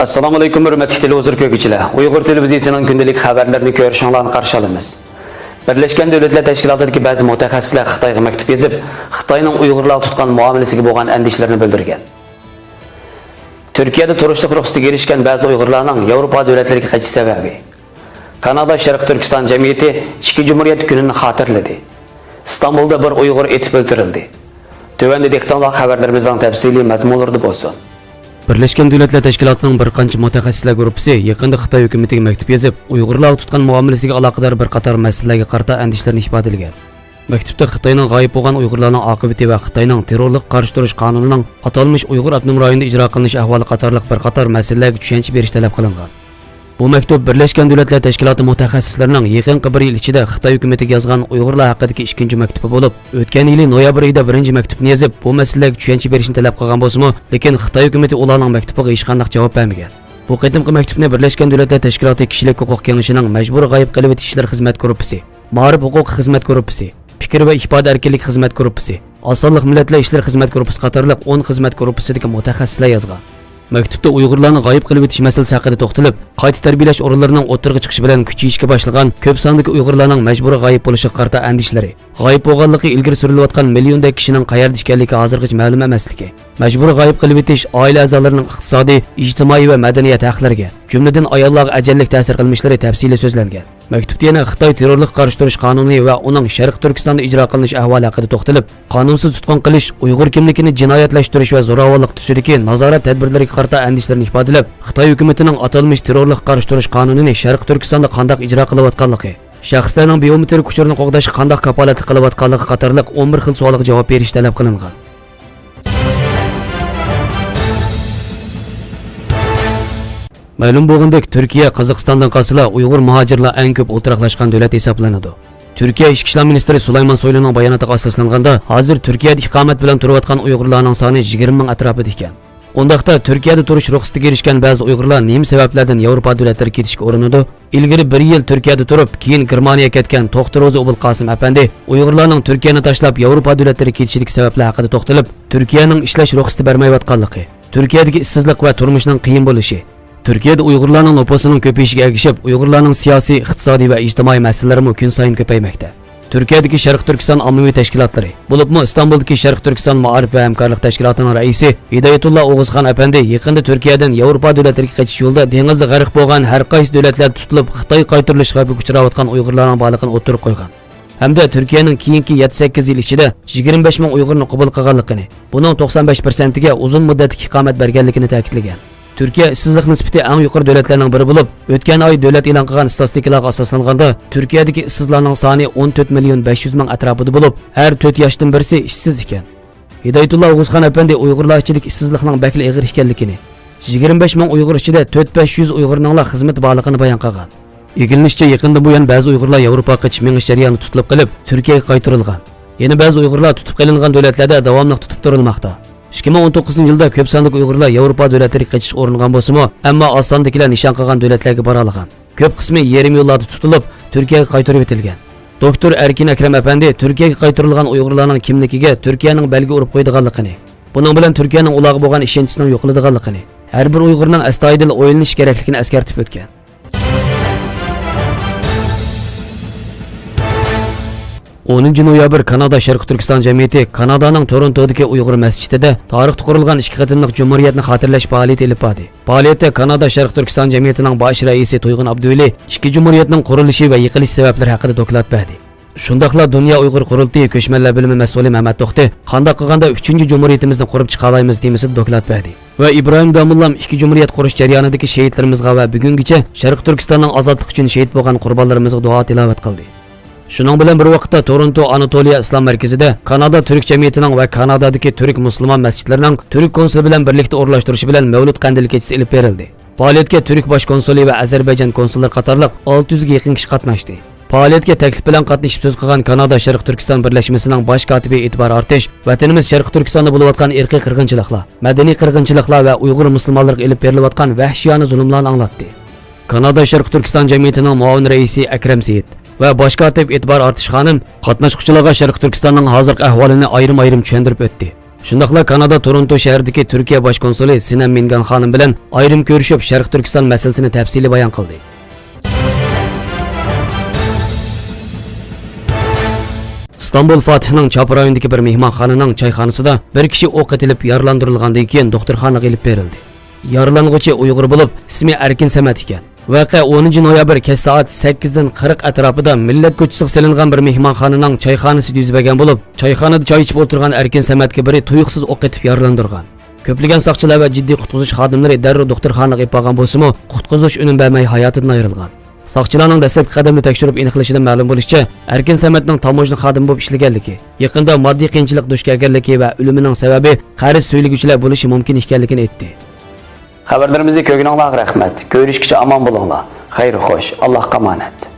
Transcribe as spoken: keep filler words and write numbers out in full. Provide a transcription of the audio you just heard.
ئەسسالامۇ ئەلەيكۇم، ھۆرمەتلىك تېلېۋىزور كۆرگۈچىلەر. ئۇيغۇر تېلېۋىزىيىسىنىڭ كۈندىلىك خەۋەرلىرىنى كۆرۈشۈڭلارنى قارشى ئالىمىز. بىرلەشكەن دۆلەتلەر تەشكىلاتىدىكى بەزى مۇتەخەسسىسلەر خىتايغا مەكتۇپ يېزىپ، خىتاينىڭ ئۇيغۇرلارغا تۇتقان مۇئامىلىسىگە بولغان ئەندىشىلىرىنى بىلدۈرگەن. تۈركىيەدە تۇرۇشلۇق رۇخسىتىگە ئېرىشكەن بەزى ئۇيغۇرلارنىڭ ياۋروپا دۆلەتلىرىگە قېچىش سەۋەبى. كانادا شەرقىي تۈركىستان جەمئىيىتى ئىككى جۇمھۇرىيەت كۈنىنى خاتىرىلىدى. ئىستانبۇلدا بىر ئۇيغۇر ئېتىپ ئۆلتۈرۈلدى. تۆۋەندە دىققىتىڭلار خەۋەرلىرىمىزنىڭ تەپسىلىي مەزمۇنلىرىدا بولسۇن. بىرلەشكەن دۆلەتلەر تەشكىلاتىنىڭ بىر قانچە مۇتەخەسسىسلەر گۇرۇپپىسى يېقىندا خىتاي ھۆكۈمىتىگە مەكتۇپ يېزىپ، ئۇيغۇرلارغا تۇتقان مۇئامىلىسىگە ئالاقىدار بىر قاتار مەسىلىلەرگە قارىتا ئەندىشىلىرىنى ئىپادىلىگەن. مەكتۇپتا خىتاينىڭ غايىب بولغان ئۇيغۇرلارنىڭ ئاقىۋىتى ۋە خىتاينىڭ تېررورلۇققا قارشى تۇرۇش قانۇنىنىڭ ئاتالمىش ئۇيغۇر ئاپتونوم رايونىدا ئىجرا قىلىنىش ئەھۋالى قاتارلىق بىر قاتار مەسىلىلەرگە چۈشەنچە بېرىش تەلەپ قىلىنغان. بۇ مەكتۇپ بىرلەشكەن دۆلەتلەر تەشكىلاتى مۇتەخەسسىسلىرىنىڭ يېقىنقى بىر يىل ئىچىدە خىتاي ھۆكۈمىتىگە يازغان ئۇيغۇرلار ھەققىدىكى ئىككىنچى مەكتۇپى بولۇپ، ئۆتكەن يىلى نويابىر ئايىدا بىرىنچى مەكتۇپنى يېزىپ، بۇ مەسىلىلەرگە چۈشەنچە بېرىشنى تەلەپ قىلغان بولسىمۇ، لېكىن خىتاي ھۆكۈمىتى ئۇلارنىڭ مەكتۇپىغا ھېچقانداق جاۋاب بەرمىگەن. بۇ قېتىمقى مەكتۇپنى بىرلەشكەن دۆلەتلەر تەشكىلاتى كىشىلىك ھوقۇق كېڭىشىنىڭ مەجبۇرىي غايىب قىلىۋېتىش ئىشلىرى خىزمەت گۇرۇپپىسى، مائارىپ ھوقۇقى خىزمەت گۇرۇپپىسى، پىكىر ۋە ئىپادە ئەركىنلىكى خىزمەت گۇرۇپپىسى، ئاز سانلىق مىللەتلەر ئىشلىرى خىزمەت گۇرۇپپىسى قاتارلىق ئون خىزمەت گۇرۇپپىسىدىكى مۇتەخەسسىسلەر يازغان. مەكتۇپتا ئۇيغۇرلارنى غايىب قىلىۋېتىش مەسىلىسى ھەققىدە توختىلىپ، قايتا تەربىيەلەش ئورۇنلىرىنىڭ ئوتتۇرىغا چىقىشى بىلەن كۈچىيىشكە باشلىغان كۆپ ساندىكى ئۇيغۇرلارنىڭ مەجبۇرىي غايىب بولۇشىغا قارىتا ئەندىشىلىرى، غايىب بولغانلىقى ئىلگىرى سۈرۈلۈۋاتقان مىليوندەك كىشىنىڭ قەيەردە ئىكەنلىكى ھازىرغىچە مەلۇم ئەمەسلىكى، مەجبۇرىي غايىب قىلىۋېتىش ئائىلە ئەزالىرىنىڭ ئىقتىسادىي، ئىجتىمائىي ۋە مەدەنىيەت ھەقلىرىگە، جۈملىدىن ئاياللارغا ئەجەللىك تەسىر قىلمىشلىرى تەپسىلىي سۆزلەنگەن. مەكتۇپتا يەنە خىتاي تېررورلۇققا قارشى تۇرۇش قانۇنى ۋە ئۇنىڭ شەرقىي تۈركىستاندا ئىجرا قىلىنىش ئەھۋالى ھەققىدە توختىلىپ، قانۇنسىز تۇتقۇن قىلىش، ئۇيغۇر كىملىكىنى جىنايەتلەشتۈرۈش ۋە زوراۋانلىق تۈسىدىكى نازارەت تەدبىرلىرىگە قارىتا ئەندىشىلىرىنى ئىپادىلەپ، خىتاي ھۆكۈمىتىنىڭ ئاتالمىش تېررورلۇققا قارشى تۇرۇش قانۇنىنى شەرقىي تۈركىستاندا قانداق ئىجرا قىلىۋاتقانلىقى، شەخسلەرنىڭ بىيومېترىك ئۇچۇرىنى قوغداشقا قانداق كاپالەتلىك قىلىۋاتقانلىقى قاتارلىق ئون بىر خىل سوئالغا جاۋاب بېرىش تەلەپ قىلىنغان. مەلۇم بولغىنىدەك، تۈركىيە قازاقىستاندىن قالسىلا ئۇيغۇر مۇھاجىرلار ئەڭ كۆپ ئولتۇراقلاشقان دۆلەت ھېسابلىنىدۇ. تۈركىيە ئىچكى ئىشلار مىنىستىرى سۇلايمان سويلۇنىڭ باياناتىغا ئاساسلانغاندا، ھازىر تۈركىيەدە ئىقامەت بىلەن تۇرۇۋاتقان ئۇيغۇرلارنىڭ سانى يىگىرمە مىڭ ئەتراپىدا ئىكەن. ئۇنداقتا، تۈركىيەدە تۇرۇش رۇخسىتىگە ئېرىشكەن بەزى ئۇيغۇرلار نېمە سەۋەبلەردىن ياۋروپا دۆلەتلىرىگە كېتىشكە ئۇرۇنىدۇ؟ ئىلگىرى بىر يىل تۈركىيەدە تۇرۇپ، كېيىن گېرمانىيەگە كەتكەن توختى روزى ئوبۇلقاسىم ئەپەندى ئۇيغۇرلارنىڭ تۈركىيەنى تاشلاپ ياۋروپا دۆلەتلىرىگە كېتىشىدىكى سەۋەبلەر ھەققىدە توختىلىپ، تۈركىيەنىڭ ئىشلەش رۇخسىتى بەرمەيۋاتقانلىقى، تۈركىيەدىكى ئىشسىزلىق ۋە تۇرمۇشنىڭ قىيىن بولۇشى، تۈركىيەدە ئۇيغۇرلارنىڭ نوپۇسىنىڭ كۆپىيىشىگە ئەگىشىپ، ئۇيغۇرلارنىڭ سىياسىي، ئىقتىسادىي ۋە ئىجتىمائىي مەسىلىلىرىمۇ كۈنسايىن كۆپەيمەكتە. تۈركىيەدىكى شەرقىي تۈركىستان ئاممىۋى تەشكىلاتلىرى، بولۇپمۇ ئىستانبۇلدىكى شەرقىي تۈركىستان مائارىپ ۋە ھەمكارلىق تەشكىلاتىنىڭ رەئىسى ھىدايەتۇللا ئوغۇزخان ئەپەندى يېقىندا تۈركىيەدىن ياۋروپا دۆلەتلىرىگە قېچىش يولىدا دېڭىزدا غەرق بولغان ھەر قايسى دۆلەتلەردە تۇتۇلۇپ، خىتايغا قايتۇرۇلۇش خەۋپىگە ئۇچراۋاتقان ئۇيغۇرلارنىڭ بارلىقىنى ئوتتۇرىغا قويغان. ھەمدە تۈركىيەنىڭ كېيىنكى يەتتە سەككىز يىل ئىچىدە يىگىرمە بەش مىڭ ئۇيغۇرنى قوبۇل قىلغانلىقىنى، بۇنىڭ توقسان بەش پىرسەنتىگە ئۇزۇن مۇددەتلىك ئىقامەت بەرگەنلىكىنى تەكىتلىگەن. تۈركىيە ئىشسىزلىق نىسبىتى ئەڭ يۇقىرى دۆلەتلەرنىڭ بىرى بولۇپ، ئۆتكەن ئاي دۆلەت ئېلان قىلغان ئىستاتىستىكىلارغا ئاساسلانغاندا، تۈركىيەدىكى ئىشسىزلارنىڭ سانى ئون تۆت مىليون بەش يۈز مىڭ ئەتراپىدا بولۇپ، ھەر تۆت ياشتىن بىرسى ئىشسىز ئىكەن. ھىدايەتۇللا ئوغۇزخان ئەپەندى ئۇيغۇرلار ئىچىدىكى ئىشسىزلىقنىڭ بەكلا ئېغىر ئىكەنلىكىنى، يىگىرمە بەش مىڭ ئۇيغۇر ئىچىدە تۆت بەش يۈز ئۇيغۇرنىڭلا خىزمىتى بارلىقىنى بايان قىلغان. ئىگىلىنىشىچە، يېقىندىن بۇيان بەزى ئۇيغۇرلار ياۋروپاغا قېچىپ مېڭىش جەريانىدا تۇتۇلۇپ قېلىپ، تۈركىيەگە قايتۇرۇلغان. يەنە بەزى ئۇيغۇرلار تۇتۇپ قېلىنغان دۆلەتلەردە داۋاملىق تۇتۇپ تۇرۇلماقتا. ئىككى مىڭ ئون توققۇزىنچى يىلدا كۆپ ساندىكى ئۇيغۇرلار ياۋروپا دۆلەتلىرىگە قېچىشقا ئۇرۇنغان بولسىمۇ، ئەمما ئاز ساندىكىلەر نىشان قىلغان دۆلەتلەرگە بارالىغان. كۆپ قىسمى يېرىم يوللاردا تۇتۇلۇپ، تۈركىيەگە قايتۇرۇۋېتىلگەن. دوكتور ئەركىن ئەكرەم ئەپەندى تۈركىيەگە قايتۇرۇلغان ئۇيغۇرلارنىڭ كىملىكىگە تۈركىيەنىڭ بەلگە ئۇرۇپ قويىدىغانلىقىنى، بۇنىڭ بىلەن تۈركىيەنىڭ ئۇلارغا بولغان ئىشەنچىسىنىڭ يوقىلىدىغانلىقىنى، ھەر بىر ئۇيغۇرنىڭ ئەستايىدىل ئويلىنىشى كېرەكلىكىنى ئەسكەرتىپ ئۆتكەن. ئونىنچى نويابىر كانادا شەرقىي تۈركىستان جەمئىيىتى كانادانىڭ تورونتودىكى ئۇيغۇر مەسچىتىدە تارىختا قۇرۇلغان ئىككى قېتىملىق جۇمھۇرىيەتنى خاتىرىلەش پائالىيىتى ئېلىپ باردى. پائالىيەتتە كانادا شەرقىي تۈركىستان جەمئىيىتىنىڭ باش رەئىسى تۇيغۇن ئابدۇۋەلى ئىككى جۇمھۇرىيەتنىڭ قۇرۇلۇشى ۋە يىقىلىش سەۋەبلىرى ھەققىدە دوكلات بەردى. شۇنداقلا دۇنيا ئۇيغۇر قۇرۇلتىيى كۆچمەنلەر بۆلۈمى مەسئۇلى مەمەت توختى قانداق قىلغاندا ئۈچىنچى جۇمھۇرىيىتىمىزنى قۇرۇپ چىقالايمىز تېمىسىدا دوكلات بەردى. ۋە ئىبراھىم داموللام ئىككى جۇمھۇرىيەت قۇرۇش جەريانىدىكى شېھىتلىرىمىزغا ۋە بۈگۈنگىچە شەرقىي تۈركىستاننىڭ ئازادلىقى ئۈچۈن شېھىت بولغان قۇربانلىرىمىزغا دۇئا تىلاۋەت قىلدى. شۇنىڭ بىلەن بىر ۋاقىتتا، تورونتو ئاناتولىيە ئىسلام مەركىزىدە كانادا تۈرك جەمئىيىتىنىڭ ۋە كانادادىكى تۈرك مۇسۇلمان مەسچىتلىرىنىڭ تۈرك كونسۇلى بىلەن بىرلىكتە ئورۇنلاشتۇرۇشى بىلەن مەۋلۇت قەندىلى كېچىسى ئېلىپ بېرىلدى. پائالىيەتكە تۈرك باش كونسۇلى ۋە ئەزەربەيجان كونسۇللىرى قاتارلىق ئالتە يۈزگە يېقىن كىشى قاتناشتى. پائالىيەتكە تەكلىپ بىلەن قاتنىشىپ سۆز قىلغان كانادا شەرقىي تۈركىستان بىرلەشمىسىنىڭ باش كاتىپى ئېتىبار ئارتىش، ۋەتىنىمىز شەرقىي تۈركىستاندا بولۇۋاتقان ئىرقىي قىرغىنچىلىقلار، مەدەنىي قىرغىنچىلىقلار ۋە ئۇيغۇر مۇسۇلمانلىرىغا ئېلىپ بېرىلىۋاتقان ۋەھشىيانە زۇلۇملارنى ئاڭلاتتى. كانادا شەرقىي تۈركىستان جەمئىيىتىنىڭ مۇئاۋىن رەئىسى ئەكرەم سېيىت ۋە باش كاتىپ ئېتىبار ئارتىش خانىم قاتناشقۇچىلارغا شەرقىي تۈركىستاننىڭ ھازىرقى ئەھۋالىنى ئايرىم-ئايرىم چۈشەندۈرۈپ ئۆتتى. شۇنداقلا كانادا تورونتو شەھىرىدىكى تۈركىيە باش كونسۇلى سىنەم مىنگان خانىم بىلەن ئايرىم كۆرۈشۈپ، شەرقىي تۈركىستان مەسىلىسىنى تەپسىلىي بايان قىلدى. ئىستانبۇل فاتىھنىڭ چاپ رايونىدىكى بىر مېھمانخانىنىڭ چايخانىسىدا بىر كىشى ئوق ئېتىلىپ يارىلاندۇرۇلغاندىن كېيىن دوختۇرخانىغا ئېلىپ بېرىلدى. يارىلانغۇچى ئۇيغۇر بولۇپ، ئىسمى ئەركىن سەمەت ئىكەن. ۋەقە ئونىنچى نويابىر كەچ سائەت سەككىزدىن قىرىق ئەتراپىدا مىللەت كوچىسىغا سېلىنغان بىر مېھمانخانىنىڭ چايخانىسىدا يۈز بەرگەن بولۇپ، چايخانىدا چاي ئىچىپ ئولتۇرغان ئەركىن سەمەتكە بىرى تۇيۇقسىز ئوق ئېتىپ يارىلاندۇرغان. كۆپلىگەن ساقچىلار ۋە جىددىي قۇتقۇزۇش خادىملىرى دەررۇ دوختۇرخانىغا ئېلىپ بارغان بولسىمۇ، قۇتقۇزۇش ئۈنۈم بەرمەي ھاياتىدىن ئايرىلغان. ساقچىلارنىڭ دەسلەپكى قەدەمدە تەكشۈرۈپ ئېنىقلىشىدىن مەلۇم بولۇشىچە، ئەركىن سەمەتنىڭ تاموژنا خادىمى بولۇپ ئىشلىگەنلىكى، يېقىندا ماددىي قىيىنچىلىق دۇچ كەلگەنلىكى ۋە ئۆلۈمىنىڭ سەۋەبى قەرز سۈيلىگۈچىلەر بولۇشى مۇمكىن ئىكەنلىكىنى ئېيتتى. خەۋەرلىرىمىزنى كۆرگىنىڭلارغا رەھمەت. كۆرۈشكىچە ئامان بولۇڭلار. خەير خوش. ئاللاھقا ئامانەت.